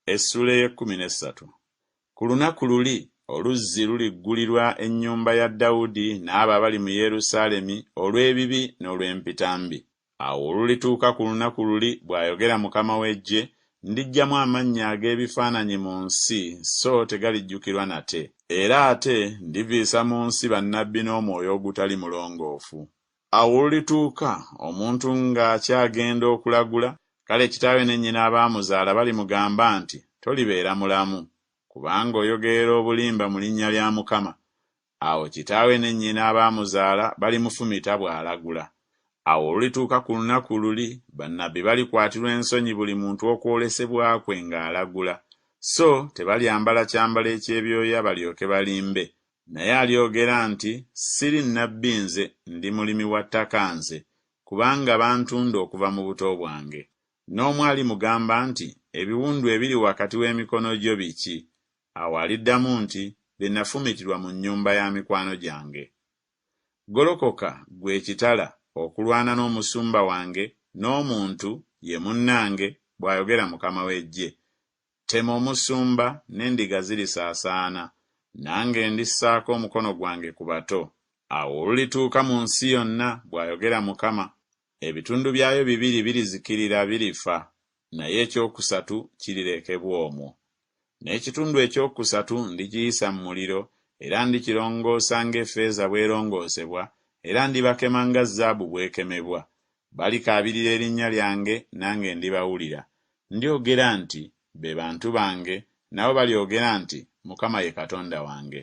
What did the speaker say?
Essuula ey'ekkumi n'essatu. Ku lunaku luli oluzzi luliggulirwa ennyumba ya Dawudi n'abo abali mu Yerusaalemi olw'ebibi n'olw'empitambi. Awo olulituuka ku lunaku luli, bw'ayogera Mukama w'eggye, ndiggyamu amannya ag'ebifaananyi mu nsi so tegalijjukirwa nate. Era ate ndiviisa mu nsi bannabbi n'omwoyo ogutali mulongoofu. Awo olulituuka, omuntu ng'akyagenda okulagula, kale kitaawe ne nnyina abaamuzaala balimugamba nti, Tolibeera mulamu, kubanga oyogerera obulimba mu linnya lya Mukama. Awo kitaawe ne nnyina abaamuzaala balimufumita bw'alagula. Awo olulituuka ku lunaku luli, bannabbi balikwatirwa ensonyi buli muntu okwolesebwa kwe ng'alagula, so tebalyambala kyambalo eky'ebyoya balyoke balimbe, Naye alyogera nti Siri nnabbi nze, ndi mulimi wa ttaka nze, kubanga bantunda okuva mu buto bwange. N'omu alimugamba nti Ebiwundu ebiri wakati w'emikono gyo biki? Awo aliddamu nti Bye nafumitirwa mu nnyumba ya mikwano gyange. Golokoka, ggwe ekitala, okulwana n'omusumba wange, n'omuntu, ye munnange, bw'ayogera Mukama w'eggye, Tema omusumba, n'endiga zirisaasaana, nange ndissaako omukono gwange ku bato. Awo olulituuka mu nsi yonna, bw'ayogera Mukama, ebitundu byayo bibiri birizikirira birifa, naye ekyokusatu kirirekebwa omwo. N'ekitundu ekyokusatu ndikiyisa mu muliro, era ndikirongoosa ng'effeeza bw'erongoosebwa, era ndibakema nga zaabu bw'ekemebwa. Balikaabirira erinnya lyange, nange ndibawulira. Ndyogera nti, Be bantu bange, nabo balyogera nti, Mukama ye Katonda wange.